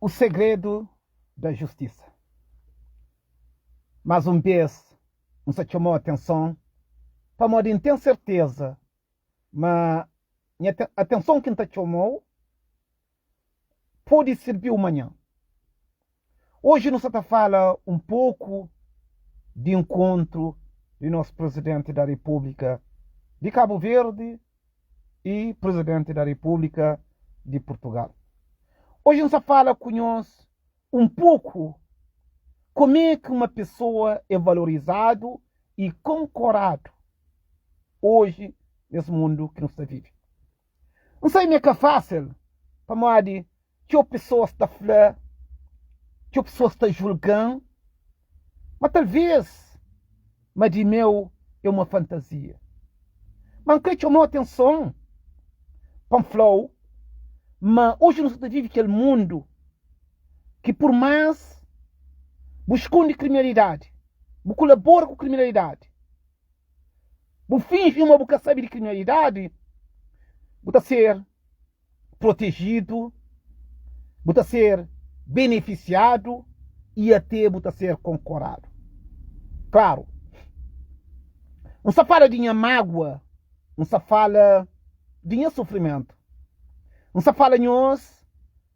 O segredo da justiça. Más un bês N sta txoma-u atenson pamodi N ten serteza ma nha atenson ki N ta txoma-u pode sirbi-u manhan. Oji nu sta ta fala un poku di enkontru di nos Presidenti da Repúblika di Kabu Verdi i Presidenti da Repúblika di Purtugal. Oji N sta fala ku nhos un poku kome ki uma pesoa é valorizadu i konkoradu oji nes mundu ki nu sta vive. N sabe ma é ka fásil pamodi txeu pesoas ta fla, txeu pesoas ta julga-m, ma talvês ma di meu é uma fantazia. Ma N krê txoma-u atenson pa N fla-u ma oji nu sta ta vive kel mundu ki pur más bu skonde kriminalidadi, bu kolabora ku kriminalidadi, bu finji ma bu ka sabe di kriminalidadi, bu ta ser protejidu, bu ta ser benefisiadu i ate bu ta ser konkoradu. Klaru, N sta fala di nha mágua, N sta fala di nha sufrimentu, N sta fala nhos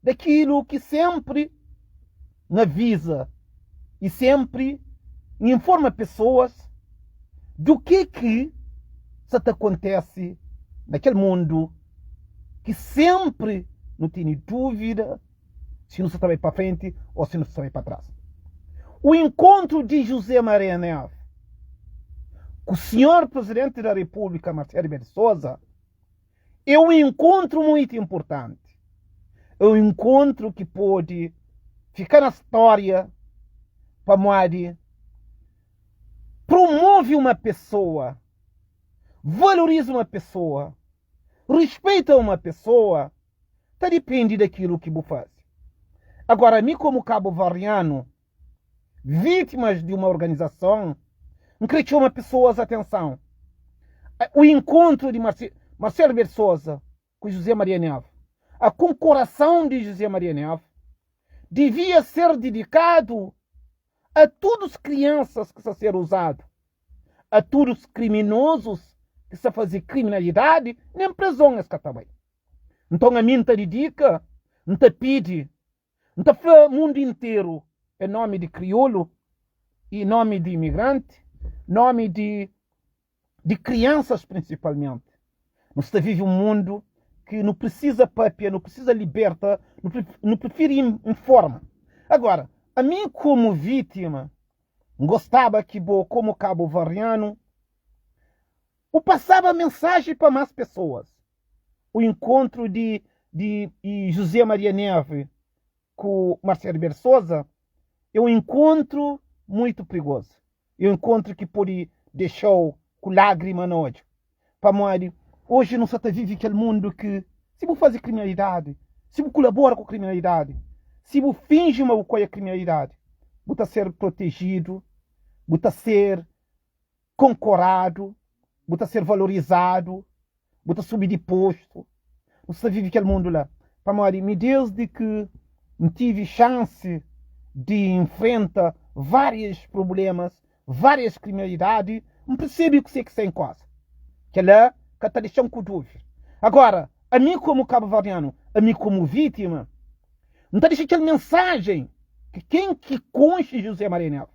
dakilu ki senpri N aviza i senpri N informa pesoas du ke ki sa ta kontese na kel mundu ki senpri nu tene dúvida si nu sa ta bai pa frenti ô si nu sa ta bai pa tras. O enkontru di José Maria Neves ku Sinhor Presidenti da Repúblika Marcelo Rebelo de Sousa é un enkontru muitu inpurtanti. É un enkontru ki pode fika na stória pamodi promove uma pesoa, valoriza uma pesoa, respeita uma pesoa, ta dipende dakilu ki bu faze. Agora, mi komu kabuverdianu, vítimas di uma organizason, N kre txoma pesoas atenson. O enkontru di Marcelo Rebelo de Sousa ku José Maria Neves, a konkorason di José Maria Neves devia ser dedikadu a tudus kriansas ki sta ser uzadu, a tudus kriminozus ki sta faze kriminalidadi, nen prezon es ka ta bai. Nton ami N ta didika, N ta pidi N ta fla mundu interu é nomi di kriolu i nomi di imigranti, nomi di di kriansas prinsipalmenti. Nu sta vive un mundu ki nu prisiza papia, nu prisiza liberta, nu prifiri informa. Agora, ami komu vítima, N gostaba ki bo komu kabuverdianu bu pasaba mensaji pa más pesoas. O enkontru di di José Maria Neve ku Marcelo Rebelo de Sousa é un enkontru muitu prigozu. É un enkontru ki pode dexa-u ku lágrima na odju. Pamodi oji nu sa ta vive kel mundu ki si bu faze kriminalidadi, si bu kulabora ku kriminalidadi, si bu finji ma bu koia kriminalidadi, bu ta ser protejidu, bu ta ser konkoradu, bu ta ser valorizadu, bu ta subi di postu. Nu sta vive kel mundu la. Pamodi mi desdi ki N tivi xansi di infrenta várias prublémas, várias kriminalidadi, N persebe kuzê ki sta en koza. Kel-la ka ta dexa-m ku dúvida. Agora, ami komu kabuverdianu, ami komu vítima, N ta dexa kel mensajen ki ken ki konxe José Maria Neves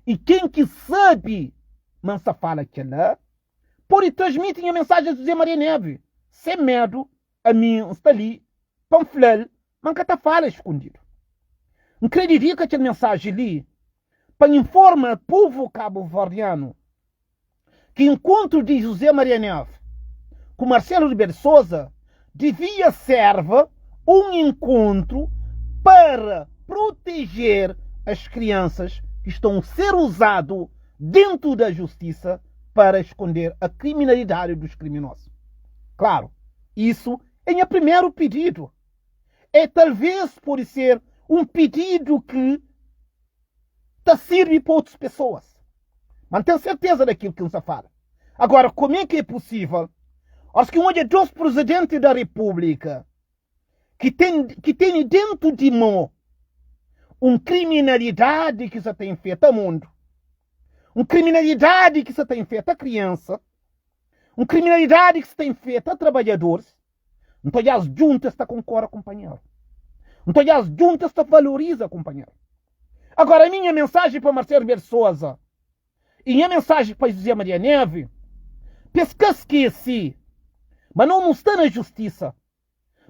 i ken ki sabe ma N sta fala kel-la, pode transmiti nha mensajen a José Maria Neves sen medu, ami N sta li pa N fla-l ma N ka ta fala skundidu. N kre didika kel mensajen li pa N informa povu kabuverdianu ki enkontru di José Maria Neves ku Marcelo Rebelo de Sousa devia serva un enkontru para proteger as crianças que estão ser usado dentro da justiça para esconder a criminalidade dos criminosos. Claro, isso é nha primeiro pedido. É talvez pode ser um pedido que ta sirbi pa otus pessoas. Ma N ten serteza daquilo ki N sa fala. Agora, como é que é possível oras ki N odja dos presidente da república ki ten ki tene dentu di mo. Un kriminalidadi ki sa ta infeta mundu, un kriminalidadi ki sa ta infeta kriansa, un kriminalidadi ki sa ta infeta trabadjadoris, N ta odja-s djuntu es ta konkora kunpanheru. N ta odja-s djuntu es ta valoriza kunpanheru. Agora, mi nha mensaji pa Marcelo Rebelo de Sousa i nha mensaji pa José Maria Neve, pa es ka skese ma no nu sta na justisa,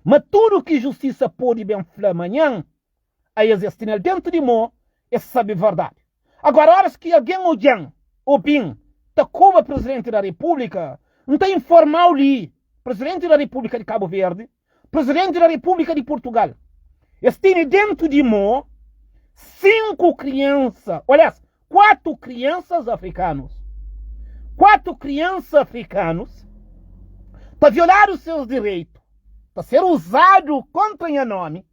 ma tudu ki justisa pode ben fla manhan, a es es tene-l dentu di mo, es sabe verdadi. Agora, oras ki algen odja-m, obi-m ta koba Presidenti da Repúblika, N ta informa-u li, Presidenti da Repúblika di Kabu Verdi, Presidenti da Repúblika di Purtugal, es tene dentu di mo 5 kriansa, aliás, 4 kriansas afrikanus, 4 kriansa afrikanus ta violadu seus direitu, ta ser uzadu kontra nha nomi,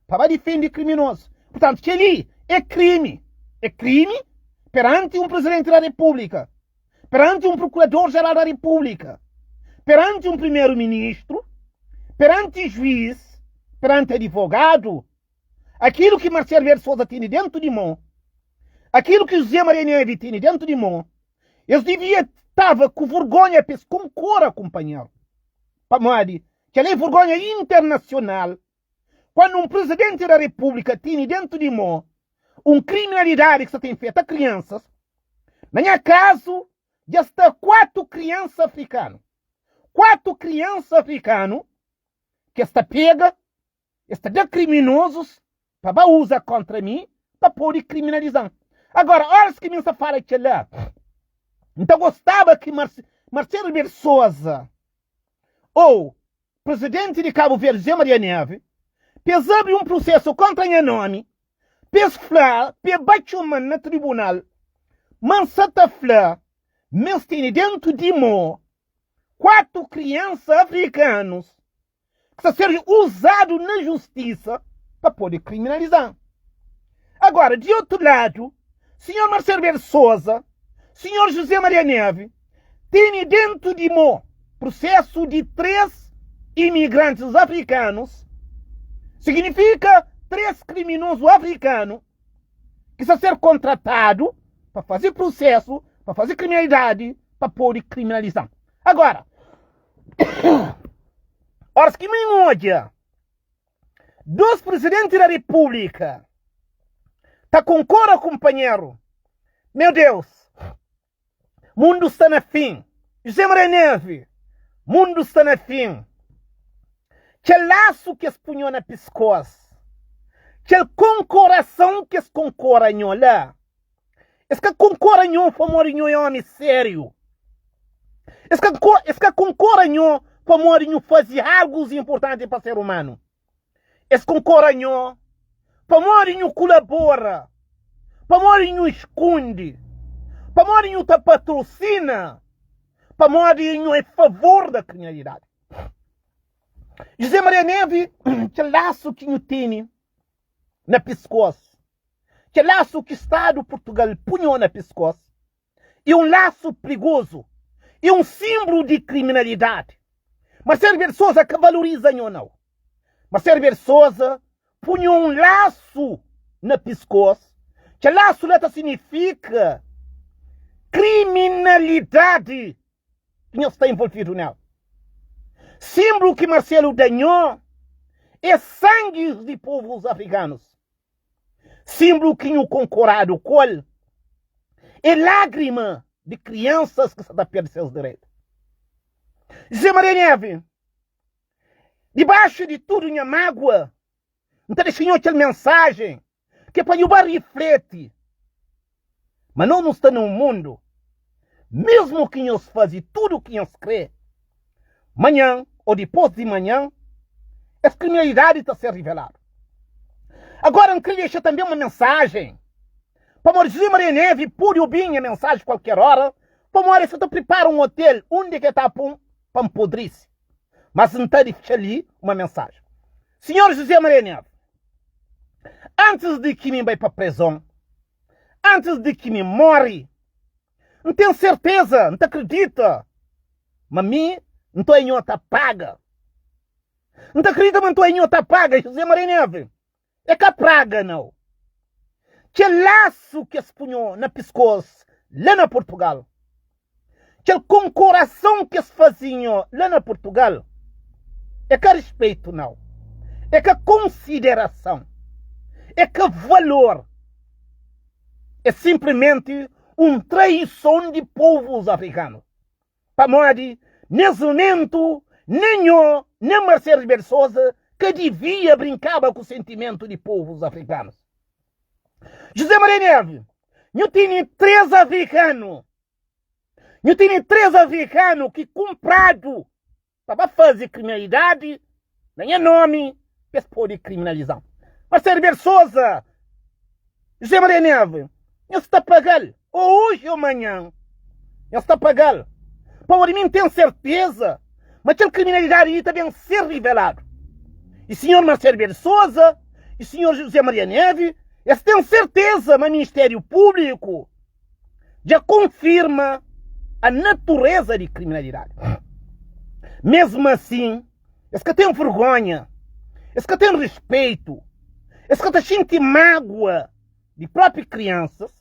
pa ba difende kriminozu. Purtantu, kel-li é krimi. É krimi peranti un Prizidenti da Repúblika, peranti un Prokurador-Jeral da Repúblika, peranti un Primeru-Ministru, peranti juiz, peranti adivogadu. Akilu ki Marcelo Rebelo de Sousa tene dentu di mon, akilu ki José Maria Neves tene dentu di mon, es divia tava ku vergonha pa es konkora kunpanheru. Pamodi kel-la é vergonha internasional. Kuandu un Presidenti da Repúblika tene dentu di mo un kriminalidadi ki sa ta infeta kriansas, na nha kazu dja sta 4 kriansa afrikanu, 4 kriansa afrikanu ki es ta pega, es ta da kriminozus pa ba uza kontra mi pa pode kriminaliza-m. Agora, oras ki mi N sa fala kela, N ta gostaba ki Marcelo Rebelo de Sousa ou Presidenti di Kabu Verdi José Maria Neve pa es abri un prusesu kontra nha nomi pa es fla pa e ba txoma-m na tribunal ma N sa ta fla ma es tene dentu di mo 4 kriansa afrikanus ki sta ser uzadu na justisa pa pode kriminaliza-m. Agora, di otu ladu, Sinhor Marcelo Rebelo de Sousa, Sinhor José Maria Neve tene dentu di mo prusesu di 3 imigrantis afrikanus, signifika 3 kriminozu afrikanu ki sta ser kontratadu pa faze prusesu, pa faze kriminalidadi, pa pode kriminaliza. Agora, oras ki mi N odja 2 Presidenti da Repúblika ta konkora kunpanheru, meu Deus, mundu sta na fin. José Maria Neve, mundu sta na fin. Kel lasu ki es punho na piskos, kel konkorason ki es konkora nho la, es ka konkora nho pamodi nho é omi sériu. Es ka, es ka konkora nho pamodi nho faze algus inportanti pa ser umanu. Es konkora nho pamodi nhu kulabora, pamodi nhu skunde, pamodi nhu ta patrosina, pamodi nhu é favor da kriminalidadi. José Maria Neve, kel lasu ki nhu tene na piskos, kel lasu ki Stadu Purtugal punho na piskos, é un lasu prigozu, é un sinblu di kriminalidadi. Marcelo Rebelo de Sousa ka valoriza nho nau. Marcelo Rebelo de Sousa punho un lasu na piskos, kel lasu la ta signifika kriminalidadi ki nho sta envolvidu nel. Sinblu ki Marcelo da nho é sangi di povus afrikanus. Sinblu ki nhu konkoradu ku el é lágrima di kriansas ki sa ta perde ses direitu. José Maria Neve, dibaxu di tudu nha mágua, N ta dexa nho kel mensajen ki é pa nhu ba rifleti ma nos nu sta na un mundu, mesmu ki nhos faze tudu ki nhos kre, manhan ô dipôs di manhan, es kriminalidadi ta ser riveladu. Agora N kre dexa tanbe uma mensajen, pamodi José Maria Neve pode obi nha mensajen kualker ora, pamodi el sa ta pripara un otel undi ke ta pun pa npodrisi. Mas N ta dexa li uma mensajen. Sinhor José Maria Neve, antis di ki mi bai pa prezon, antis di ki mi mori, N ten serteza, N ta kridita ma mi nton é nho ta paga. N ta kridita ma nton é nho ta paga, José Maria Neve. É ka praga, nau. Kel lasu ki es punho na piskos la na Portugal, kel konkorason ki es fazinho la na Portugal, é ka rispeitu nau, é ka konsiderason, é ka valor, é sinplimenti un traison di povus afrikanu. Pamodi nes mumentu nen nho nen Marcelo Rebelo de Sousa ka divia brinkaba ku sentimentu di povus afrikanus. José Maria Neves, nhu tene 3 afrikanu, nhu tene 3 afrikanu ki kunpradu pa ba faze kriminalidadi na nha nomi pa es pode kriminaliza-m. Marcelo Rebelo de Sousa, José Maria Neves, nhos ta paga-l ô oji ô manhan, nhos ta paga-l. Pamodi mi N ten serteza ma kel kriminalidadi li ta ben ser riveladu. I sinhor Marcelo Rebelo de Sousa i sinhor José Maria Neves, es ten serteza ma Ministériu Públiku dja konfirma a natureza di kriminalidadi. Mesmu asin, es ka ten vergonha, es ka ten rispeitu, es ka ta xinti mágua di própi kriansas,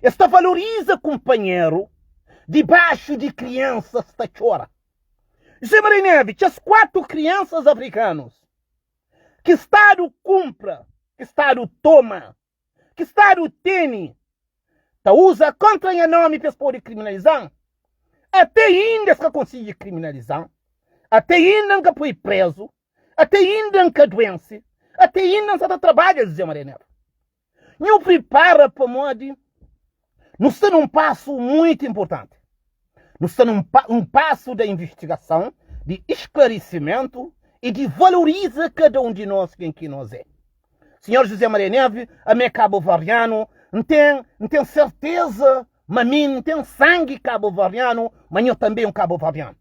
es ta valoriza kunpanheru dibaxu di kriansas ta txora. José Maria Neves, txas 4 kriansas afrikanus ki Stadu kunpra, ki Stadu toma, ki Stadu tene ta uza kontra nha nomi pa es pode kriminaliza-m, ate inda es ka konsigi kriminaliza-m, ate inda N ka poi prezu, ate inda N ka duense, ate inda N sa ta trabadja, José Maria Neto. Nhu pripara pamodi nu sta nun pasu muitu inpurtanti. Nu sta nun un pasu da invistigason, di esclarecimentu y di valoriza kada un di nos ken ki nos é. Senhor José Maria Neve, ami é kabuverdianu, N ten N ten serteza ma mi N ten sangi kabuverdianu, ma nho tanbe é un kabuverdianu.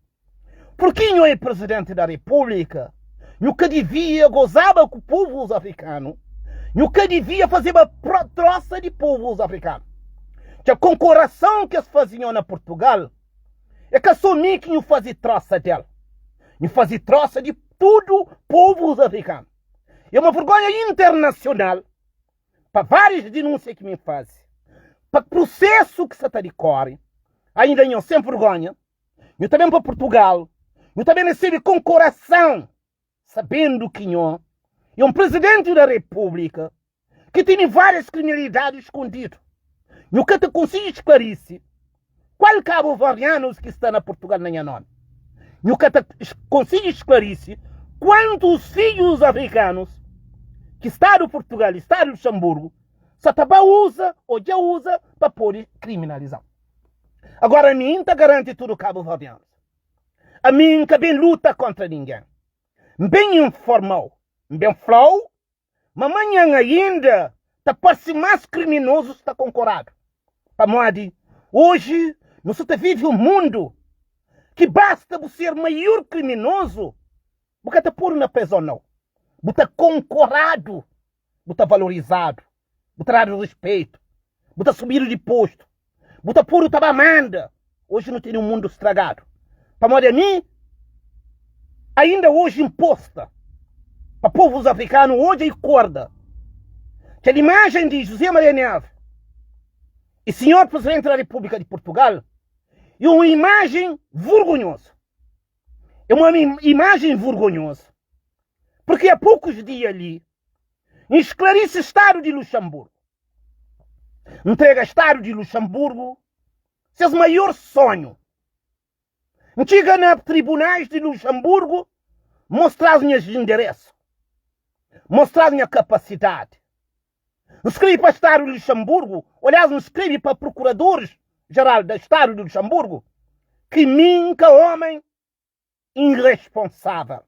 Purki nho é Presidenti da Repúblika, nhu ka divia gozaba ku povus afrikanu, nhu ka divia fazeba trosa di povus afrikanu. Kel konkorason ki es faze nho na Purtugal, é ka so mi ki nhu faze trosa del, nhu faze trosa di tudu povus afrikanu. É uma vergonha internasional pa várias denúnsia ki mi faze, pa prusesu ki sa ta dikore, ainda nho sen vergonha, Nhu ta ben pa Purtugal, nhu ta ben resebe konkorason, sabendu ki nho é un Prezidenti da Repúblika ki tene várias kriminalidadi skondidu. Nhu ka ta konsigi sklarise kual kabuverdianus ki sta na Purtugal na nha nomi. Nhu ka ta konsigi sklarise kuantus fidjus afrikanus ki Stadu Purtugal i Stadu Luxanburgu sa ta ba uza o dja uza pa pode kriminaliza-m. Agora ami N ta garanti tudu kabuverdianus, ami N ka ben luta kontra ningen. N ben informa-u, N ben fla-u ma manhan ainda ta parse más kriminozus ta konkoradu. Pamodi oji nu sa ta vive un mundu ki basta bu ser maior kriminozu, bu ka ta podu na prezon nau, bu ta konkoradu, bu ta valorizadu. Bu ta dadu rispeitu, bu ta subidu di postu, bu ta podu ta ba manda. Oji nu tene un mundu stragadu pamodi ami ainda oji N posta pa povus afrikanu odja i korda kel imajen di José Maria Neves i sinhor Presidenti da Repúblika di Purtugal e un imajen vergonhozu. É uma imajen vergonhozu porque há poucos dias li N sklarise stadu di Luxanburgu. N ntrega stadu di Luxanburgu ses maior sonhu. N txiga na tribunais di Luxanburgu, N mostra-s nhas inderesu, N mostra-s nha kapasidadi. N skrebe pa stadu di Luxanburgu, aliás, N skrebe pa prokuradoris jeral da stadu di Luxanburgu, ki mi N ka omen Inresponsável.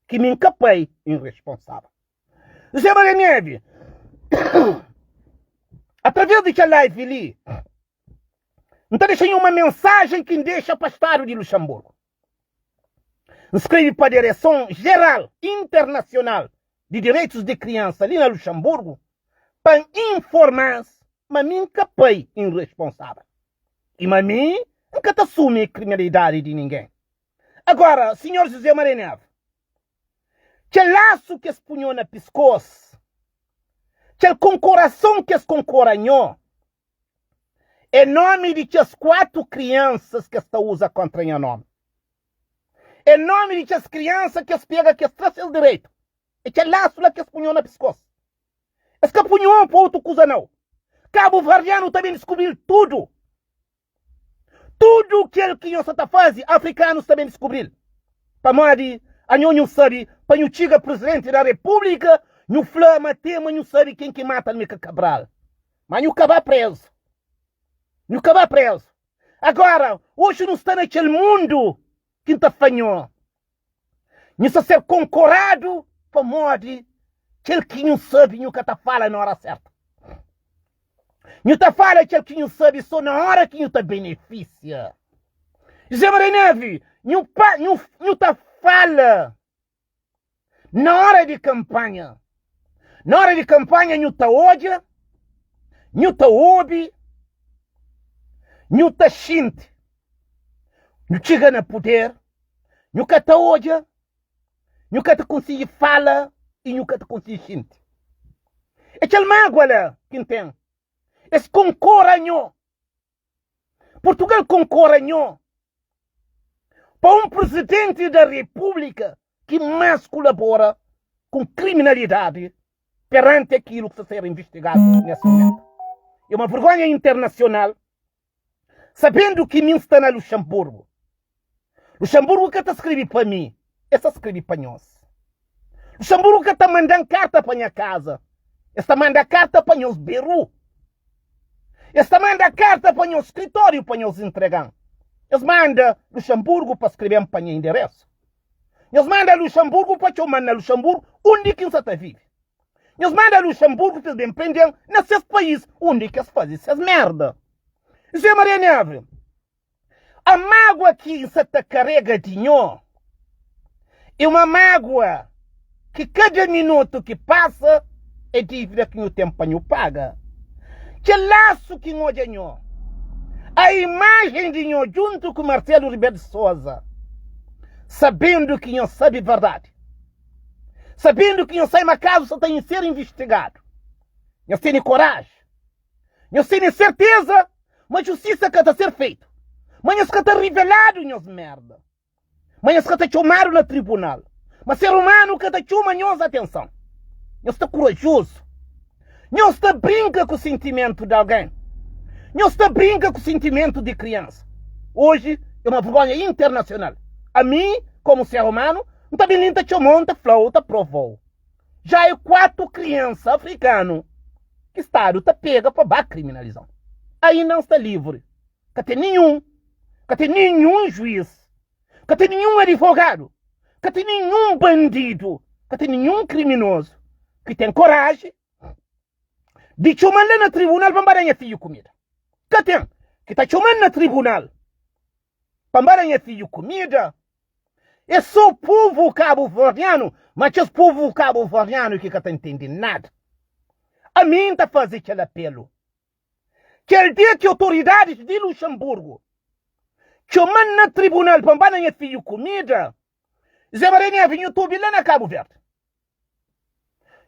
Ki mi N ka pai inresponsável. José Maria Neves, através di kel live li, N ta dexa nha uma mensajen ki N dexa pa Stadu di Luxanburgu. N skrebe pa Direson Jeral Internasional di Direitus di Kriansa li na Luxanburgu pa N informa-s ma mi N ka pai inresponsável. I ma mi N ka ta sumi kriminalidadi di ningen. Agora, sinhor José Maria Neves, kel lasu ki es punho na piskos, Kel konkorason ki es konkora nho é nomi di kes 4 kriansas ki es ta uza kontra nha nomi. É nomi di kes kriansa ki es pega ki es tra ses direitu. É kel lasu la ki es punho na piskos. Es ka punho pa otu kuza nau. Kabuverdianu ta ben diskubril tudu. Tudu kel ki nho sa ta faze, afrikanus ta ben diskubril. Pamodi anho nhu sabe, pa nhu txiga Presidenti da Repúblika, nhu fla ma te ma nhu sabe ken ki mata Almika Cabral. Ma nhu ka ba prezu. Nhu ka ba prezu. Agora, oxi nu sta na kel mundu ki N ta fla nho. Nhu sta ser konkoradu pamodi kel ki nhu sabe nhu ka ta fala na ora serta. Nhu ta fala kel ki nhu sabe so na ora ki nhu ta benefisia. José Maria Neves, nhu pa, nhu, nhu ta fala na ora di kampanha. Na ora di kampanha nhu ta odja, nhu ta obi, nhu ta xinti. Nhu txiga na puder, nhu ka ta odja, nhu ka ta konsigi fala i nhu ka ta konsigi xinti. É kel mágua la ki N ten. Es konkora nho. Portugal konkora nho pa un presidenti da repúblika ki más kolabora ku kriminalidadi peranti akilu ki sta ser investigadu nes momentu. É uma vergonha internasional Sabendu ki mi N sta na Luxemburgu. Luxemburgu ka ta skrebe pa mi, es ta skrebe pa nhos. Luxemburgu ka ta manda-m karta pa nha kaza, es ta manda karta pa nhos biru. Es ta manda karta pa nhos skritóriu pa nhos intrega-m. Es manda Luxemburgu pa skrebe-m pa nha inderesu. Nhos manda Luxemburgu pa txoma-m na Luxemburgu undi ki N sa ta vive. Nhos manda Luxemburgo pa es ben prende-m na ses país undi ki es faze ses merda. José Maria Neves, A mágua ki N sa ta karega di nho é uma mágua ki kada minutu ki pasa é dívida ki nhu ten pa nhu paga. Kel lasu ki N odja nho, a imajen di nho djuntu ku Marcelo Rebelo de Sousa, sabendu ki nho sabe verdadi, Sabendu ki nhos sai ma kazu sa ta ser investigadu, nhos tene koraji, nhos tene serteza ma justisa ka ta ser feitu, ma nhos ka ta riveladu nhos merda, ma nhos ka ta txomadu na tribunal, ma ser umanu ka ta txoma nhos atenson. Nhos sta kurajozu. Nhos ta brinka ku sentimentu di algen. Nhos ta brinka ku sentimentu di kriansa. Oji é uma vergonha internasional. Ami, komu ser umanu, N ta ben li N ta txoma-u, N ta fla-u, ta prova-u. Já é 4 kriansa afrikanu ki stadu ta pega pa ba kriminaliza-m. Ainda N sta livri. Ka ten ninhun, ka ten ninhun juiz, ka ten ninhun adivogadu, ka ten ninhun bandidu, ka ten ninhun kriminozu ki ten koraji di txoma-m la na tribunal pa N ba da nha fidju kumida. Ka ten ki ta txoma-m na tribunal pa N ba da nha fidju kumida. É sô povu kabuverdianu, ma kes povu kabuverdianu ki ka ta ntende nada. Ami N ta faze kel apelu. Kel dia ki otoridadis di Luxemburgu txoma-m na tribunal pa N ba da nha fidju kumida, Zé Maria Neves, nhu ta obi la na Kabu Verdi.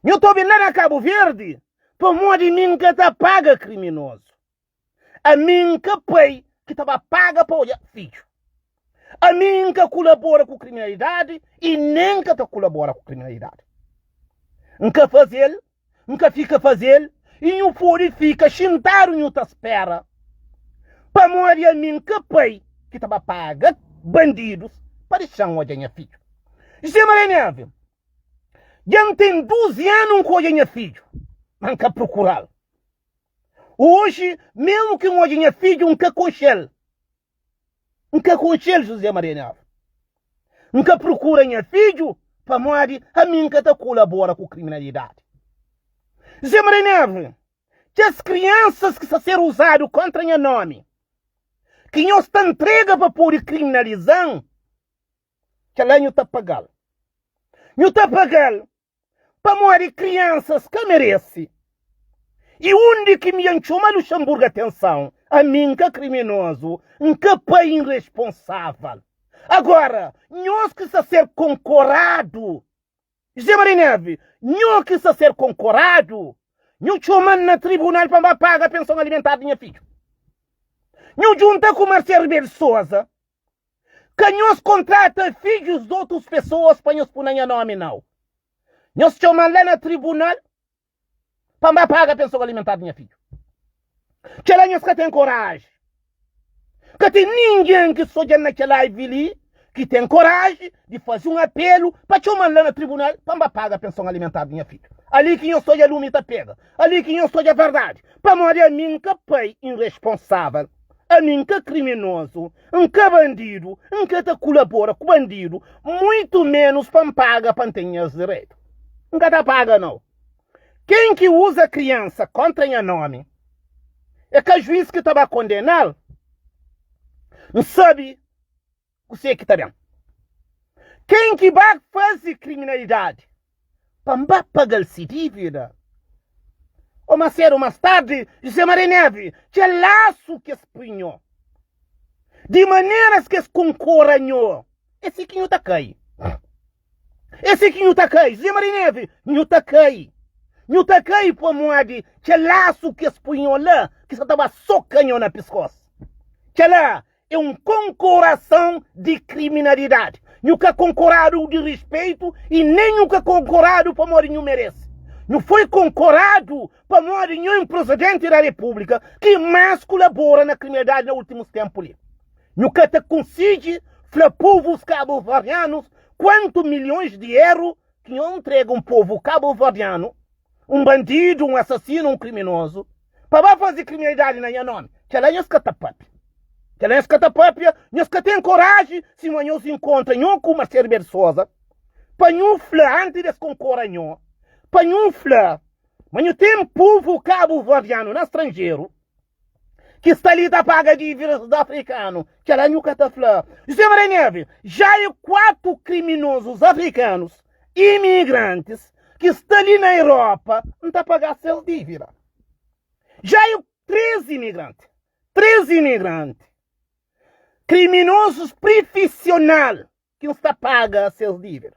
Nhu ta obi la na Kabu Verdi pamodi mi N ka ta paga kriminozu. Ami N ka pai ki ta ba paga pa odja fidju. Ami N ka kulabora ku kriminalidadi i nen N ka ta kulabora ku kriminalidadi. N ka faze-l, N ka fika faze-l i nhu pode fika xintadu nhu ta spera. Pamodi ami N ka pai ki ta ba paga bandidus pa dexa-m odja nha fidju. José Maria Neves, Dja N ten 12 anu N ka odja nha fidju, ma N ka prokura-l. Oji, mesmu ki N odja nha fidju, N ka konxe-l. N ka konxe-l, José Maria Neves. N ka prokura nha fidju pamodi ami N ka ta kolabora ku kriminalidadi. José Maria Neves, kes kriansas ki sta ser uzadu kontra nha nomi, ki nhos ta ntrega pa pode kriminaliza-m, kel-la nhu ta paga-l. Nhu ta paga-l Pamodi kriansas ka merese. I undi ki mi N txoma Luxemburgo atenson, ami N ka kriminozu, N ka pai inresponsável. Agora, nhos ki sta ser konkoradu, José Maria Neves, nho ki sta ser konkoradu, Nhu txoma-m na tribunal pa N ba paga penson alimentar di nha fidju. Nhu djunta ku Marcelo Rebelo de Sousa ka nhos kontrata fidjus di otus pesoas pa nhos pui na nha nomi nau. Nhos txoma-m la na tribunal pa N ba paga penson alimentar di nha fidju. Kela nhos ka ten koraji. Ka ten ningen ki sta odja-m na kel live li ki ten koraji di faze un apelu pa txoma-m la na tribunal pa N ba paga penson alimentar di nha fidju. Ali ki nhos ta odja lumi ta pega. Ali ki nhos ta odja verdadi. Pamodi ami N ka pai inresponsável, ami N ka kriminozu, N ka bandidu, N ka ta kulabora ku bandidu, muitu ménus pa N paga pa N ten nhas direitu. N ka ta paga nau. Ken ki uza kriansa kontra nha nomi, é ka juiz ki ta ba kondena-l. N sabe kuse ki ta ben. Ken ki ba faze kriminalidadi, pa N ba paga-l se dívida. Ô más sédu ô más tardi, José Maria Neves, kel lasu ki es pui nho, di maneras ki es konkora nho, é si ki nho ta kai. É si ki nhu ta kai, Zé Maria Neve, nhu ta kai. Nhu ta kai pamodi kel lasu ki es pui nho la ki sa ta ba soka nho na piskos. Kel-la é un konkorason di kriminalidadi. Nhu ka konkoradu di rispeitu i nen nhu ka konkoradu pamodi nhu merese. Nhu foi konkoradu pamodi nhu é un Prezidenti da Repúblika ki más kulabora na kriminalidadi na últimus tenpu li. Nhu ka ta konsigi fla povus kabuverdianus kuantu milhons di eru ki nho ntrega un povu kabuverdianu, un bandidu, un asasinu, un kriminozu, pa ba faze kriminalidadi na nha nomi. Kela nhos ka ta papia. Kela nhos ka ta papia, nhos ka ten koraji sima nhos inkontra nho ku Marcelo Rebelo de Sousa pa nhu fla anti des konkora nho, pa nhu fla ma nhu ten povu kabuverdianu na stranjeru ki sta li ta paga dívidas di afrikanu, kel-la nhu ka ta fla. José Maria Neves, Já é 4 kriminozus afrikanus, imigrantis, ki sta li na Europa, N ta paga ses dívida. Já é 3 imigranti, 3 imigranti, kriminozus prifisional ki N sta paga ses dívida.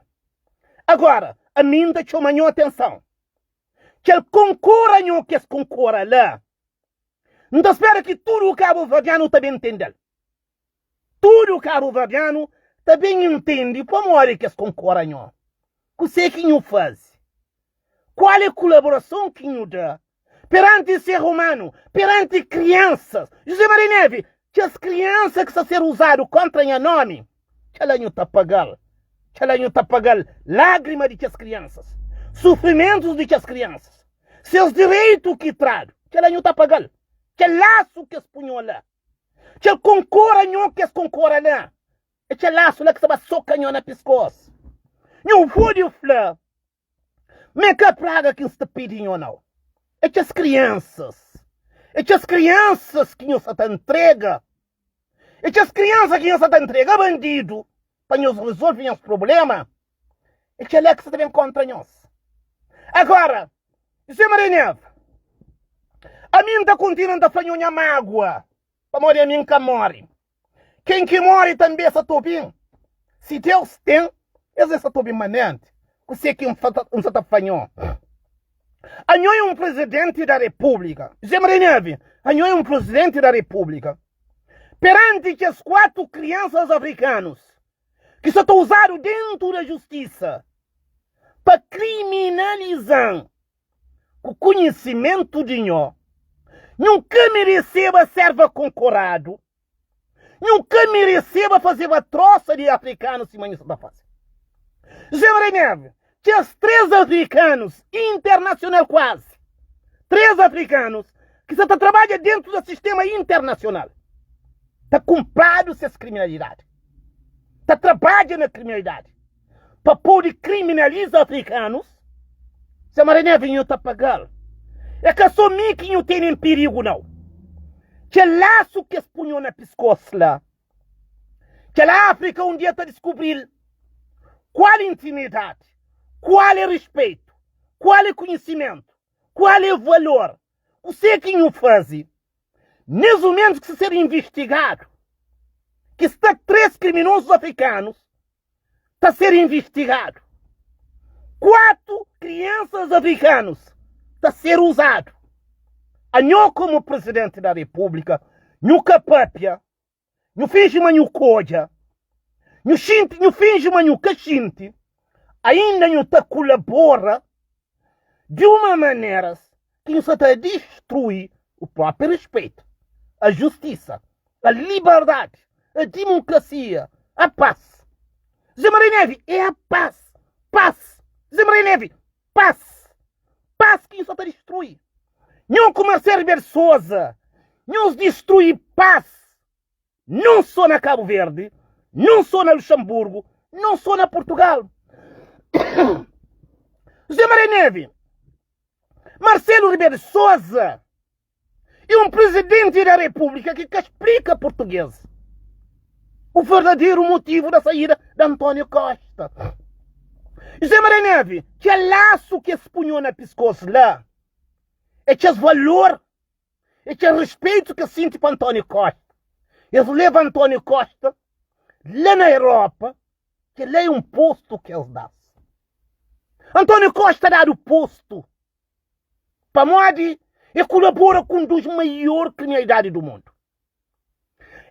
Agora, ami N ta txoma nhu atenson, kel konkora nhu kes konkora la, N ta spera ki tudu kabuverdianu ta ben ntende-l. Tudu kabuverdianu ta ben ntende pamodi ki es konkora nho. Kusé ki nhu faze? Kual é kulaborason ki nhu da peranti ser umanu, peranti kriansas? José Maria Neves, Kes kriansa ki sta ser uzadu kontra nha nomi, kel-la nhu ta paga-l. Kel-la nhu ta paga-l lágrima di kes kriansas, sufrimentus di kes kriansas. Ses direitu ki tradu, kel-la nhu ta paga-l. Kel lasu ki es pui nho la, kel konkora nho ki es konkora la, é kel lasu la ki sta ba soka nho na piskos. Nhu pode fla ma é ka praga ki N sta pidi nho, nau. É kes kriansas, é kes kriansas ki nho sta ta ntrega, é kes kriansa ki nho sta ta ntrega bandidu pa nhos rezolve nhos prubléma. É kel-la ki sta ta ben kóntra nhos. Agora, José Maria Neves, ami N ta kontinua N ta fla nho nha mágua, pamodi ami N ka móre. Ken ki móre tanbê sa ta obi-m. Si Deus ten, es sta ta obi-m manenti. Kuzê ki N sta ta fla nho? Anho é un Prizidenti da Repúblika. José Maria Neves, anho é un Prizidenti da Repúblika. Peranti kes 4 kriansas afrikanus ki sa ta uzadu dentu da justisa pa kriminaliza-m ku kunhisimentu di nho, nhu ka mereseba serva konkoradu, nhu ka mereseba fazeba trosa di afrikanus sima nhu sa ta faze. José Maria Neves, kes 3 afrikanus internasional kuazi 3 afrikanus ki sa ta trabadja dentu da sistema internasional ta kunpradu ses kriminalidadi. Ta trabadja na kriminalidadi pa pode kriminaliza afrikanus. Zé Maria Neves nhu ta pagal. É ka so mi ki nhu tene en pirigu nau. Kel lasu ki es pui nho na piskos la, kel Afrika un dia ta diskubril kual intimidadi, kual é rispeitu, kual é kunhisimentu, kual é valor, kusé ki nhu faze. Nes mumentus ki sta ser investigadu, ki sta 3 kriminozus afrikanus ta ser investigadu, 4 kriansas afrikanus. ta ser uzadu. Anho komu Presidenti da Repúblika, nhu ka papia, nhu finji ma nhu ka odja, nhu xinti, nhu finji ma nhu ka xinti, ainda nhu ta kulabora di uma maneras ki nhu sa ta distrui o próprio respeito, a justisa, a liberdade, a demokrasia, a paz. Zé Maria Neves é a paz, paz. Zé Maria Neves, paz, paz ki nhu sa ta distrui. Nhu ku Marcelo Rebelo de Sousa, nhos distrui paz. Não só na Cabo Verde, não só na Luxemburgo, não só na Portugal. José Maria Neves, Marcelo Rebelo de Sousa é um presidente da República que explica português o verdadeiro motivo da saída de António Costa. José Maria Neves, que laço que se na pescoço lá, é que valor É kel respeito ki es sinti pa António Costa. Es leba António Costa la na Europa, kel-la é un postu ki es da-s. António Costa dadu postu pamodi e kulabora ku un dos maior kriminalidadi do mundu.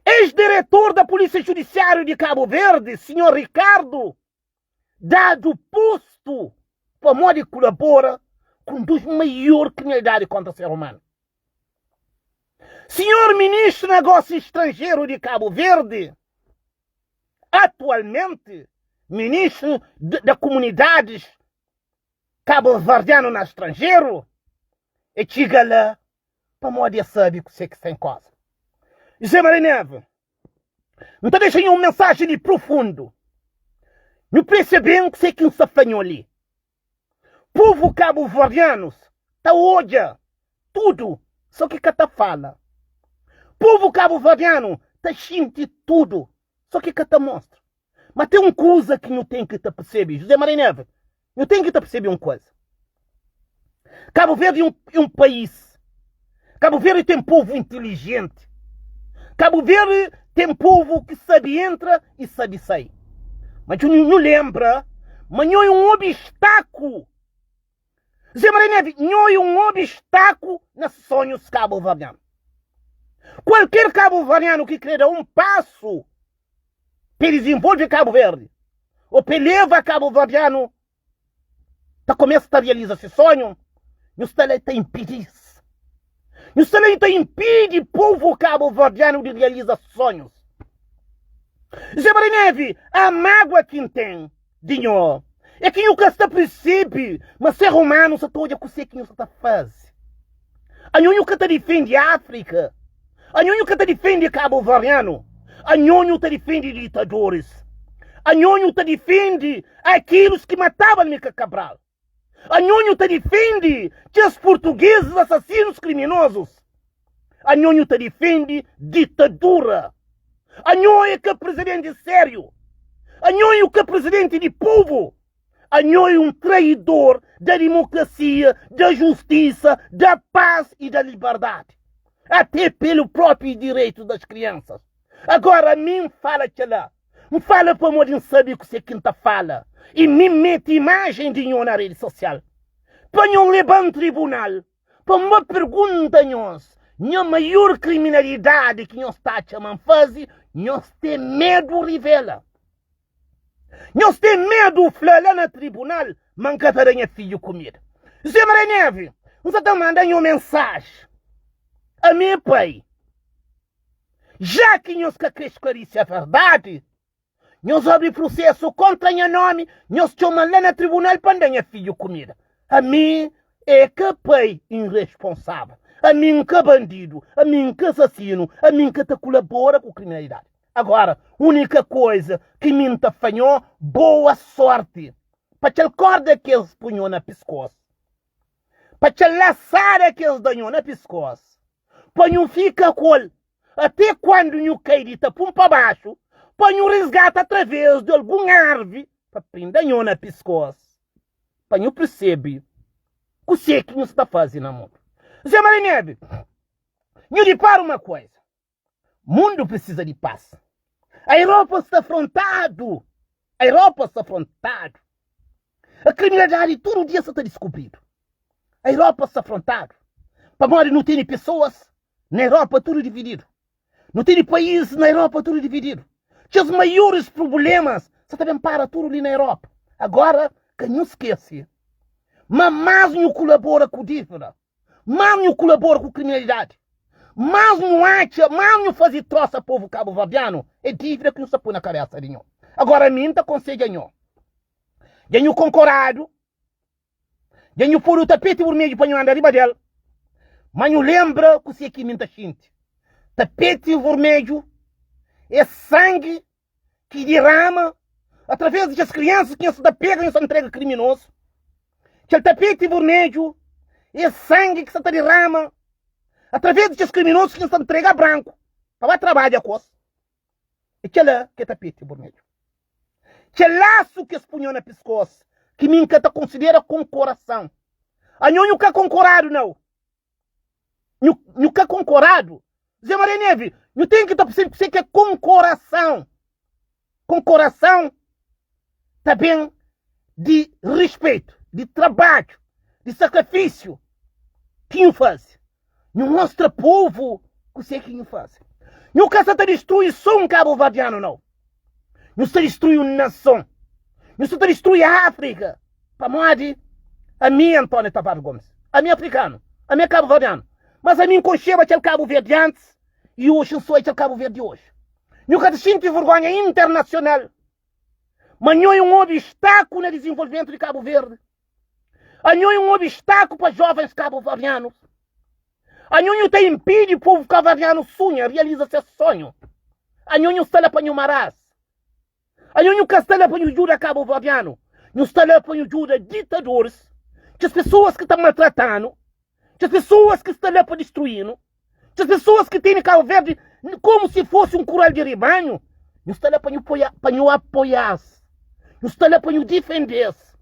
Ex-diretor da Polícia Judiciário de Cabo Verde, senhor Ricardo, dadu postu pamodi kulabora ku un dus maior kriminalidadi kontra ser umanu. Sinhor Ministru Negósiu Stranjeru di Kabu Verdi, atualmenti Ministru da Kumunidadis Kabuverdianu na Stranjeru, e txiga la pamodi e sabe kuse ki sta en koza. José Maria Neves. N ta dexa nho un mensajen li profundu. Nhu presia ben kuse ki N sta fla nho li. Povu kabuverdianus ta odja tudu so ki ka ta fala. Povu kabuverdianu ta xinti tudu so ki ka ta mostra. Ma ten un kuza ki nhu ten ki ta persebe, José Maria Neves, nhu ten ki ta persebe un kuza. Kabu Verdi é un, é un país. Kabu Verdi ten povu inteligenti. Kabu Verdi ten povu ki sabe entra i sabe sai. Ma nhu, nhu lenbra ma nhu é un obstaku. José Maria Neves, nhu é un obstaku na sonhus kabuverdianu. Kualker kabuverdianu ki kre da un pasu pa e dizenvolve Kabu Verdi ô pa e leva kabuverdianu ta kumesa ta realiza se sonhu, nhu sta la ta inpidi-s. Nhu sta la ta inpidi povu kabuverdianu di realiza sonhus. José Maria Neves, a mágua ki N ten di nho é ki nhu ka sta persebe ma ser umanu sa ta odja kuse ki nhu sa ta faze. Anho nhu ka ta difende Áfrika, anho nhu ka ta difende kabuverdianu, anho nhu ta difende ditadoris, anho nhu ta difende akilus ki mataba Amilcar Cabral, anho nhu ta difende kes purtugezis asasinus kriminozus, anho nhu ta difende ditadura. Anho é ka prizidenti sériu, anho nhu ka prizidenti di povu. Anho é un traidor da dimokrasia, da justisa, da paz e da liberdade, até pelo próprio direito das crianças. Agora ami N fala kela, N fala pamodi N sabe kuse ki N ta fala e mi N mete imagen di nho na rede social pa nho leba-m tribunal pa N ba pergunta nhos nha maior kriminalidade ki nhos ta atxa ma N faze, nhos ten medu rivela. Nhos ten medu fla la na tribunal ma N ka ta da nha fidju kumida. José Maria Neves, N sa ta manda nho mensaji. Ami é pai. Já ki nhos ka kre sklarise a verdadi, nhos abri prusesu kontra nha nomi, nhos txoma-m la na tribunal pa N da nha fidju kumida. Ami é ka pai inresponsável. Ami N ka bandidu, ami N ka asasinu, ami N ka ta kulabora ku kriminalidadi. Agora, única coisa ki mi nta fla nho, boa sorte pa kel corda ki es pu nho na piscos, pa kel laçada ki es da nho na piscos, pa nhu fica ku el até quando nhu cai di tapun pa baxu, pa nhu resgata através di algun arvi pa prinda nho na piscos, pa nhu percebe kusé ki nhu sta faze na mundu. Zé Maria Neves, nhu dipara uma coisa. Mundu precisa di paz. A Europa sta afrontadu. A Europa sta afrontadu. A kriminalidadi tudu dia sta ta diskubridu. Europa sta afrontadu pamodi nu tene pesoas na Europa tudu divididu. Nu tene país na Europa tudu divididu. Kes maioris prublémas sa ta ben para tudu li na Europa. Agora, ka nhu skese ma más nhu kulabora ku dívida, más nhu kulabora ku kriminalidadi, más nhu atxa, más nhu faze trosa povu kabuverdianu, é dívida ki nhu sta poi na kabésa di nhu. Agora, ami N ta konsedja nhu, dja nhu konkoradu Dja nhu podu tapeti burmedju pa nhu anda riba del, ma nhu lenbra kuse ki mi N ta xinti. Tapeti burmedju é sangi ki dirama através di kes kriansas ki nhos ta pega nhos ta ntrega kriminosu. Kel tapeti burmedju é sangi ki sa ta dirama através di kes kriminosu ki nhos ta ntrega branku pa ba trabadja ku os. É kel-la ki é tapeti burmedju. Kel lasu ki es punho na piskos ki mi N ka ta konsidera konkorason. Anho nhu ka konkoradu nau. Nhu, nhu ka konkoradu. Zé Maria Neve, nhu ten ki ta persebe kusé ki é konkorason. Konkorason ta ben di rispeitu, di trabadju, di sakrifisiu ki nhu faze. Nhu mostra povu kusé ki nhu faze. Nhu ka sa ta distrui so un kabuverdianu nau. Nhu sta distrui un nason. Nhu sta ta distrui Áfrika. Pamodi ami António Tavares Gomes, ami afrikanu, ami é kabuverdianu, mas ami N konxeba kel Kabu Verdi antis i oxi N sô é kel Kabu Verdi oxi. Nhu ka ta xinti vergonha internasional ma nho é un obstáku na dizinvolvimentu di Kabu Verdi? Anho é un obstáku pa jovens kabuverdianus. Anho nhu ta inpidi povu kabuverdianu sunha, realiza ses sonhu. Anho nhu sta la pa nhu maras. Anho nhu ka sta la pa nhu djuda kabuverdianu. Nhu sta la pa nhu djuda ditadoris, kes pesoas ki ta maltrata-nu, kes pesoas ki sta la pa distrui-nu. Kes pesoas ki tene Kabu Verdi komu si fosi un kural di ribanhu, nhu sta la pa nhu poia, pa nhu apoia-s, nhu sta la pa nhu difende-s,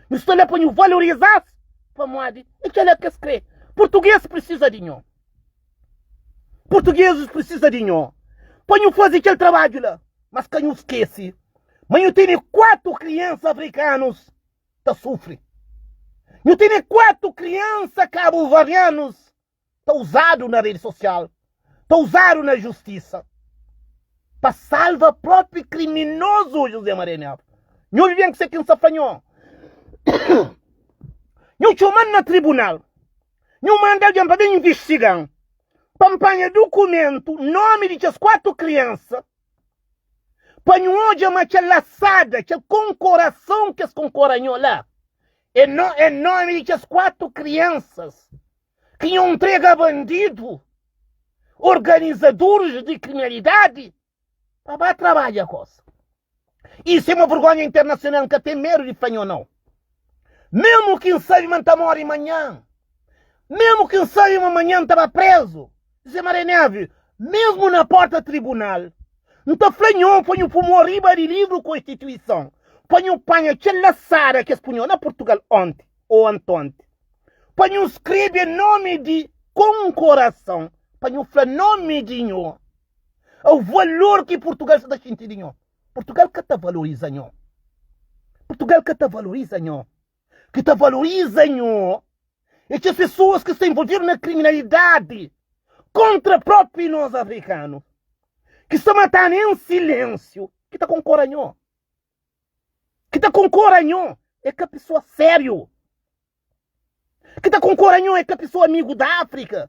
nhu sta la pa nhu valoriza-s, pamodi é kel-la ki es krê. Purtugês prisiza di nho. Purtugezis prisiza di nho pa nhu faze kel trabadju la. Mas ka nhu skese ma nhu tene 4 kriansa afrikanus ta sufri. Nhu tene 4 kriansa kabuverdianus ta uzadu na redi sosial, ta uzadu na justisa pa salva propi kriminozu José Maria Neves. Nho obi ben kuse ki N sta fla nho. Nho txoma-m na tribunal, nho manda algen pa ben investiga-m, pa N panha dukumentu, nomi di kes 4 kriansa, pa nhu odja ma kel lasada, kel konkorason ki es konkora nho la, é no, é nomi di kes 4 kriansas ki nho ntrega bandidu, organizadoris di kriminalidadi pa ba trabadja kos. Isso é uma vergonha internacional, N ka ten medu di fla nho nau. Mesmu ki N sabe ma N ta mori manhan, mesmu ki N sabe ma manhan N ta ba prezu, Zé Maria Neves, mesmu na porta tribunal, N ta fla nho pa nhu pui mo riba di livru Konstituison, pa nhu panha kel lasada ki es pui nho na Portugal onti ô antonti. Pa nhu skrebe nomi di konkorason, pa nhu fla nomi di nho, o valor ki Purtugal sa ta xinti di nho. Purtugal ka ta valoriza nho. Purtugal ka ta valoriza nho. Ki ta valoriza nho é kes pesoas ki sta envolvidu na kriminalidadi kontra propi nos afrikanu, ki sta matanu en silensiu, ki ta konkora nho. Ki ta konkora nho é ka pesoa sériu. Ki ta konkora nho é ka pesoa amigu da Áfrika.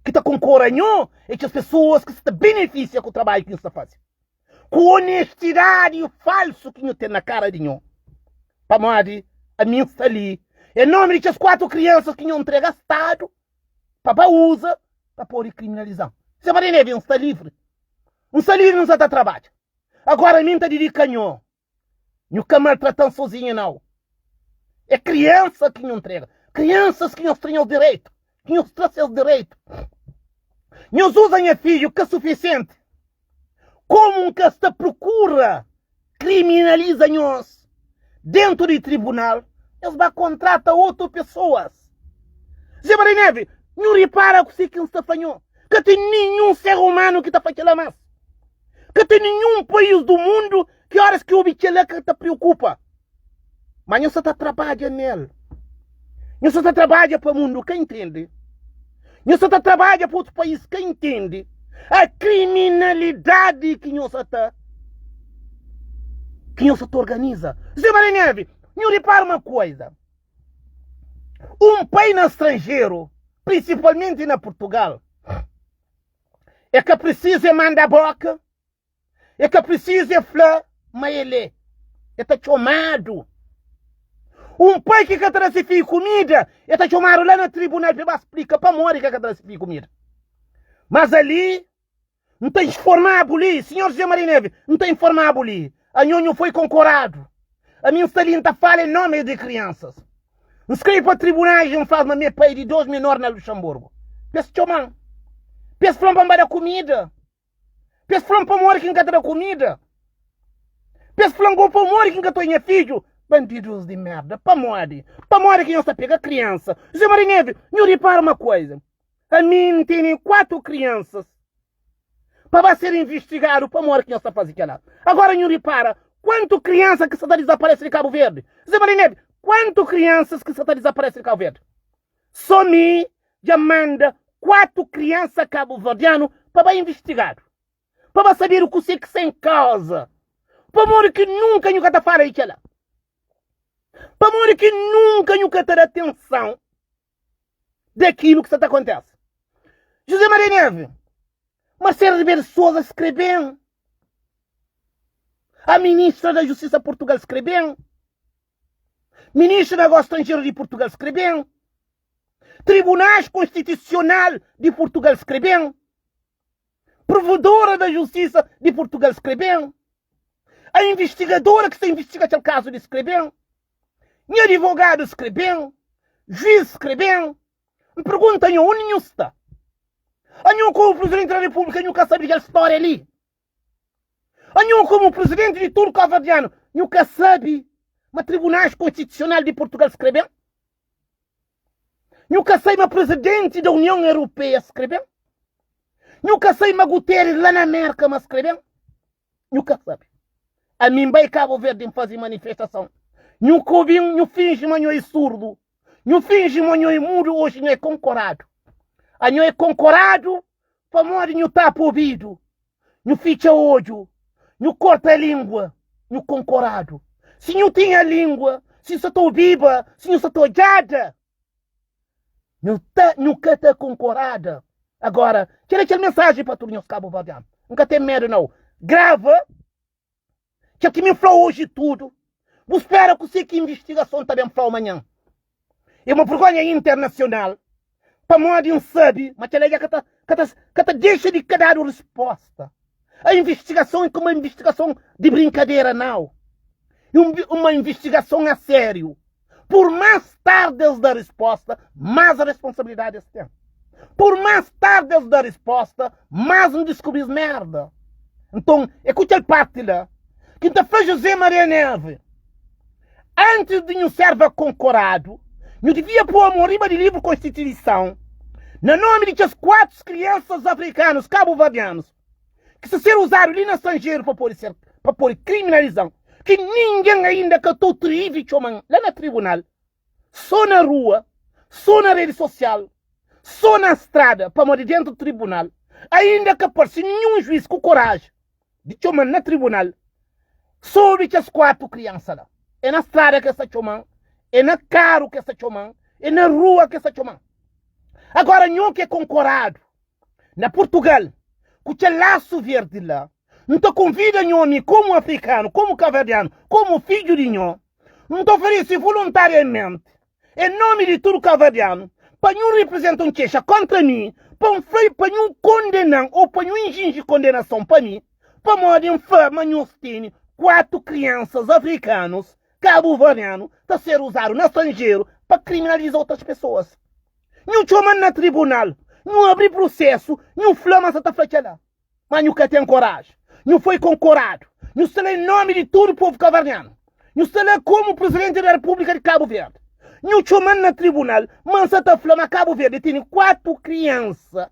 Ki ta konkora nho é kes pesoas ki sta benefisia ku trabadju ki nhu sta faze. Ku onestidadi falsu ki nhu ten na kara di nho. Pamodi ami N sta li en nomi di kes 4 kriansas ki nho ntrega Stadu pa ba uza pa pode kriminaliza-m. Se pa Neve, N sta livri. N sta livri, N sa ta trabadja. Agora mi N ta didika nho. Nhu ka maltrata-m sozinha nau. É kriansa ki nhu ntrega. Kriansas ki nhos tra nhos direitu. Ki nhos tra ses direitu. Nhos uza nha fidju ka sufisienti. Komu N ka sta prokura kriminaliza nhos dentu di tribunal, nhos ba kontrata otu pesoas. Zé Maria Neve, nhu ripara kuse ki N sta fla nho. Ka ten ninhun ser umanu ki ta fla kila mas. Ka ten ninhun país du mundu ki óras ki obi kel-la ka ta preokupa. Má nhos sa ta trabadja nel. Nhu sa ta trabadja pa mundu ka intende. Nhu sa ta trabadja pa otu país ka intende a kriminalidadi ki nhu sa ta ki nhu sa ta organiza. Zé Maria Neve, nhu ripara uma koisa. Um pai na stranjeru, prinsipalmenti na Purtugal, é ka prisizu é manda boka É ka prisizu e fla ma el é. E ta txomadu. Un pai ki ka ta da se fidju kumida, e ta txomadu la na tribunal pa e ba splika pamodi ki el ka ta da se fidju kumida. Mas ali, N ta informa-bu li, sinhor José Maria Neves, N ta informa-bu li, anho nhu foi konkoradu. Ami N sta li N ta fala en nomi di kriansas. N skrebe pa tribunais i N fla-s ma mi é pai di dos menor na Luxemburgu. Pa es txoma-m, pa es fla-m pa N ba da kumida. Pa es fla-m pamodi ki N ka ta da kumida. Pa es fla-m go pamodi ki N ka ta oia nha fidju. Bandidus di merda, pamodi? Pamodi ki nhos ta pega kriansa? José Maria Neves, nhu ripara uma koisa. Ami N tene 4 kriansas pa ba ser investigadu pamodi ki nhos ta faze kela. Agora nhu ripara kuantu kriansa ki sa ta dizaparese di Kabu Verdi. José Maria Neves, kuantu kriansas ki sa ta dizaparese di Kabu Verdi? Só mi dja manda 4 kriansa kabuverdianu pa ba investigadu, pa ba sabedu kuse ki sta en kauza. Pamodi ki nunka nhu ka ta fala di kela? Pamodi ki nunka nhu ka ta da atenson di akilu ki sta ta kontese? José Maria Neves, Marcelo Rebelo de Sousa skrebe-m, a ministra da Justisa Portugal skrebe-m, Ministru di Negósiu Stranjeru di Purtugal skrebe-m, Tribunais Konstitusional di Purtugal skrebe-m, Provedora da Justisa di Purtugal skrebe-m, a investigadora ki sta investiga kel kazu li skrebe-m, nha adivogadu skrebe-m, juiz skrebe-m. N pergunta nho, undi nhu sta? Anho komu Presidenti da Repúblika nhu ka sabe di kel stória li? Anho komu Presidenti di tudu Kabuverdianu nhu ka sabe ma Tribunais Konstitusional di Purtugal skrebe-m? Nhu ka sabe ma Presidenti da Union Europeia skrebe-m? Nhu ka sabe ma Guterres la na Merka ma skrebe-m? Nhu ka sabe. Ami N bai Kabu Verdi N faze manifestason. Nhu ka obi-m, nhu finji ma nho é surdu. Nhu finji ma nho é mudu, oji nho é konkoradu. Anho é konkoradu pamodi nhu tapa obidu, nhu fitxa odju, nhu korta lingua, nhu konkoradu. Si nhu tinha lingua, si nhu sa ta obiba, si nhu sa ta odjada, nhu ta nhu ka ta konkorada. Agora, kel é kel mensaji pa tudu nhos kabuverdianu. N ka ten medu nau. Grava kel ki mi fla oji tudu. Bu spera kuse ki invistigason ta ben fla-u manhan. É uma vergonha internacional pamodi N sabe ma kel-la dja ka ta, ka ta, ka ta dexa di ka dadu resposta. A investigason é ka uma investigason di brinkadera, nau. É un, uma investigason a sériu. Pur más tardi es da resposta, más responsabilidadi es ten. Pur más tardi es da resposta, más N diskubri-s merda. Nton, é ku kel parti la ki N ta fla José Maria Neves, Antis di nhu serva konkoradu, nhu divia pô mon riba di livru Konstituison, na nomi di kes kuatus kriansas afrikanus kabuverdianus ki sta ser uzadu li na stranjeru pa pode ser pa pode kriminalizan, ki ningen ainda ka ta otrivi txoman la na tribunal, so na rua, so na redi sosial, so na strada, pamodi dentu tribunal ainda ka parse ninhun juiz ku koraji di txoma-m na tribunal sobri kes 4 kriansa la. É na strada ki es ta txoma-m, é na karu ki es ta txoma-m, é na rua ki es ta txoma-m. Agora, nho ki é konkoradu na Purtugal ku kel lasu verdi la, N ta konvida nho, mi komu afrikanu, komu kaverdianu, komu fidju di nho, N ta oferese voluntariamenti En nomi di tudu kabuverdianu, pa nhu riprizenta un kexa kontra mi, pa N fla i pa nhu kondena-m ô pa nhu injinji kondenason pa mi, pamodi N fla ma nhos tene 4 kriansas afrikanus kabuverdianu ta ser uzadu na stranjeru pa kriminaliza otas pesoas. Nhu txoma-m na tribunal, nhu abri prusesu, nhu fla ma N sa ta fla kel-la. Má nhu ka ten koraji. Nhu foi konkoradu. Nhu sta la en nomi di tudu povu kabuverdianu. Nhu sta la komu Prizidenti da Repúblika di Kabu Verdi. Nhu txoma-m na tribunal ma N sa ta fla ma Kabu Verdi tene 4 kriansa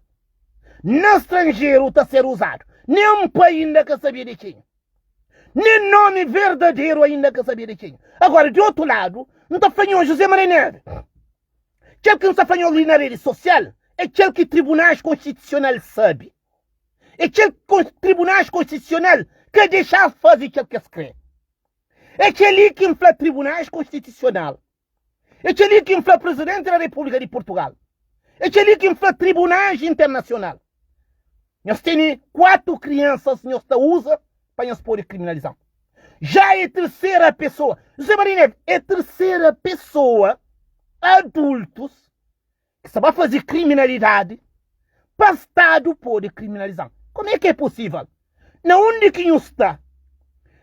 na stranjeru ta ser uzadu. Nen pai inda ka sabia di kenha. Nen nomi verdaderu ainda ka sabia di kenha. Agora, di otu ladu, N ta fla nhu, José Maria Neves. Kel ki N sta fla nhos li na redi sosial é kel ki tribunais konstitusional sabe. É kel ki tribunais konstitusional ka dexa-s faze kel ki es kre. É kel-li ki N fla tribunais konstitusional. É kel-li ki N fla Presidenti da Repúblika di Purtugal. É kel-li ki N fla tribunais internasional. Nhos tene 4 kriansas nhos ta uza pa nhos pode kriminaliza-m. Já é tersera pesoa. José Maria Neves é tersera pesoa, adultus, ki sta ba faze kriminalidadi pa Stadu pode kriminaliza-m. Como é ki é posível? Na undi ki nhu sta?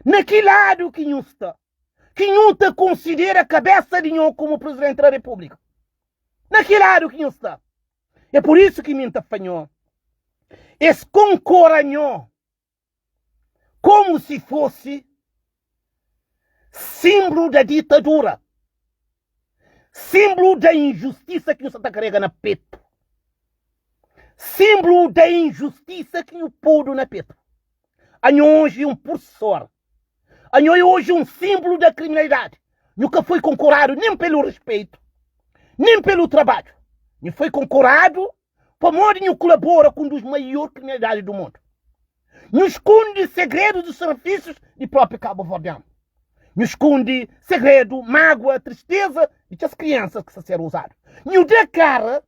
Na ki ladu ki nhu sta? Ki nhu ta konsidera kabesa di nho komu Presidenti da Repúblika? Na ki ladu ki nhu sta? É pur isu ki mi N ta fla nho, es konkora nho komu si fosi sinblu da ditadura, sinblu da injustisa ki nhu sa ta karega na petu, sinblu da injustisa ki nhu podu na petu. Anho oji é un pursor, anho é oji un sinblu da kriminalidadi. Nhu ka foi konkoradu nen pelu rispeitu, nen pelu trabadju. Nhu foi konkoradu Pamodi nhu kulabora ku un dus maior kriminalidadi du mundu. Nhu skundi segredu di servisus di propi kabuverdianu. Nhu skundi segredu, magua, tristeza di kes kriansas ki sta ser uzadu. Nhu da kara,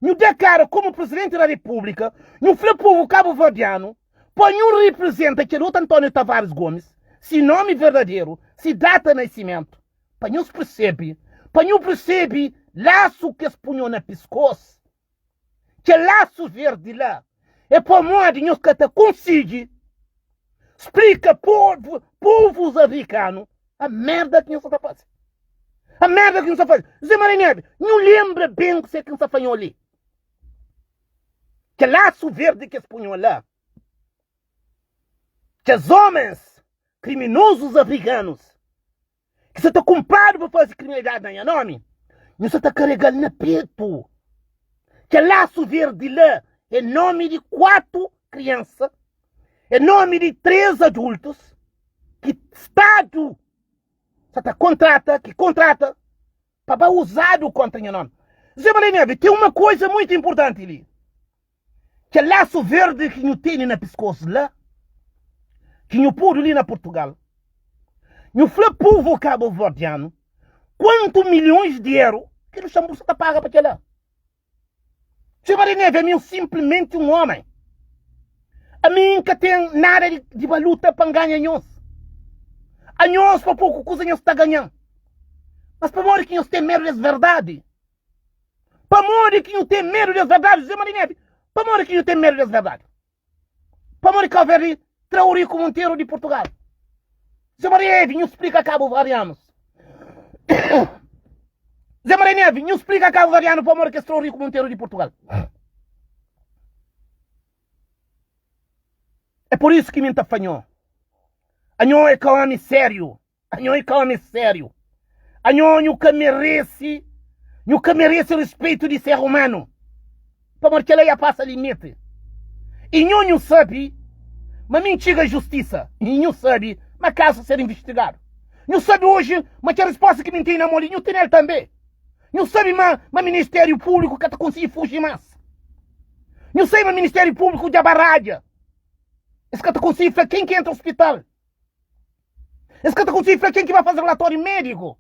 nhu da kara komu Presidenti da Repúblika, nhu fla povu kabuverdianu pa nhu riprizenta kel otu António Tavares Gomes, si nomi verdaderu, si data nasimentu. Pa nhos persebe, pa nhu persebe lasu ki es punho na piskos, kel lasu verdi la, é pamodi nhos ka ta konsigi splika povu, povus afrikanu a merda ki nhos sa ta fase. A merda ki nhos sa fase. Zé Maria Neves, nhu lembra ben kuse ki N sa fla nho li. Kel lasu verdi ki es punho la, kes homens Kriminozus afrikanus ki sa ta kunpradu pa faze kriminalidadi na nha nomi, nhu sa ta karega-l na petu. Kel lasu verdi la é nomi di 4 kriansa, é nomi di 3 adultus ki stadu sa ta kontrata, ki kontrata pa ba uzadu kontra nha nomi. Zé Maria Neves, ten uma koiza muitu inpurtanti li. Kel lasu verdi ki nhu tene na piskos la, ki nhu podu li na Purtugal, nhu fla povu kabuverdianu kuantu milhons di eru ki Luxemburgo sa ta paga pa kel-la. Zé Maria Neves, ami eu sinplimenti un omen. Ami N ka ten nada di, di baluta pa N ganha nhos. Anhos pa poku kuza nhos ta ganha-m. Mas pamodi ki nhos ten medu des verdadi? Pamodi ki nhu ten medu des verdadi, José Maria Neves? Pamodi ki nhu ten medu des verdadi? Pamodi Cabo Verde tra Eurico Monteiro di Portugal? José Maria Neves, nhu splika Cabo Verdeanos. José Maria Neves, nhu splika Cabo Verdeano pamodi ki es tra Eurico Monteiro di Portugal. É por isso ki mi N ta fla nho, anho é ka omi sériu. Anho é ka omi sériu. Anho nhu ka merese, nhu ka merese rispeitu di ser umanu. Pamodi kel-la ya pasa limiti. I nho nhu sabe ma mi N txiga justisa. I nhu sabe ma kasu ser investigadu. Nhu sabe oji ma kel risposta ki mi N tene na mo li, nhu tene-l tanbe. Nhu sabe ma ma Ministériu Públiku ka ta konsigi fuji mas. Nhu sabe ma Ministériu Públiku dja baradja. Es ka ta konsigi fla ken ki entra ospital. Es ka ta konsigi fla ken ki ba faze relatóriu médiku.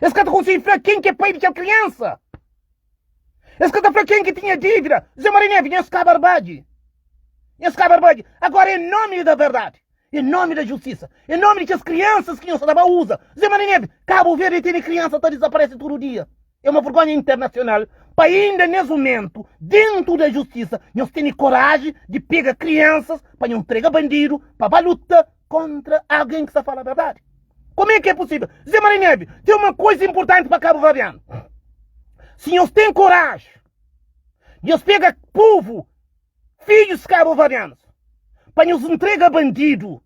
Es ka ta konsigi fla ken ki é pai di kel kriansa. Es ka ta fla ken ki tinha dívida. Zé Maria Neves, nhos ka barbadji. Nhos ka barbadji. Agora, em nome da verdade, em nome da justisa, em nome di kes kriansas ki nhos ta ba uza. Zé Maria Neves, Cabo Verde tene kriansa ta dizaparese tudu dia. É uma vergonha internacional pa inda nes momento, dentro da justiça, nhos tene coragem de pega crianças pa nhos entrega bandido pa ba luta contra alguém que sta fala verdade. Como é que é possível? Zé Maria Neves, tem uma coisa importante pa Cabo Verdeano. Se nhos tem coragem, nhos pega povo, filhos cabo-verdianos, pa nhos entrega bandido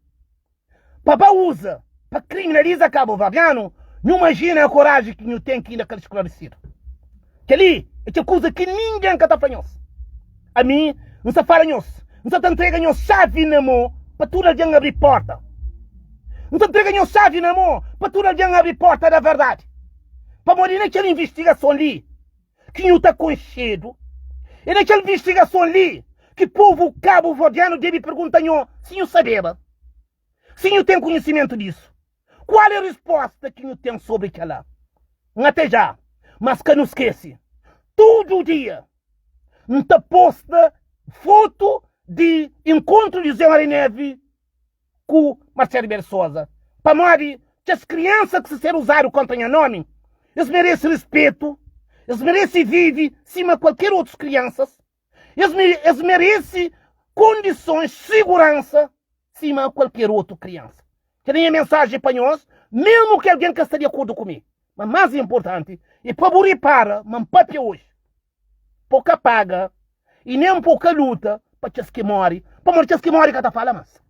Pa ba uza pa kriminaliza kabuverdianu, nhu majina koraji ki nhu ten ki inda ka sklarisidu. Kel-li é kel kuza ki ningen ka ta fla nhos. Ami, N sta fala nhos, N sta ta ntrega nhos xavi na mo pa tudu algen abri porta. N sta ntrega nhos xavi na mo pa tudu algen abri porta da verdadi. Pamodi na kel invistigason li ki nhu ta konxedu, e na kel invistigason li ki povu kabuverdianu debe pergunta nho si nhu sabeba, si nhu ten konhisimentu disu. Kual é risposta ki nhu ten sobri kel-la? N ate já, mas ka nu skese, tudu dia N ta posta fotu di inkontru di José Maria Neves ku Marcelo Rebelo de Sousa, pamodi kes kriansa ki sta ser uzadu kontra nha nomi, es merese respetu, es merese vive sima kualker otus kriansas, es es merese kondisons, siguransa sima kualker otu kriansa. Kel-li é nha mensajen pa nhos, mesmu ki algen ka sta di akordu ku mi. Ma más inportanti é pa bu ripara ma N papia oji. Pa bu ka paga i nen pa bu ka luta pa kes ki móre, pamodi kes ki móre ka ta fala más.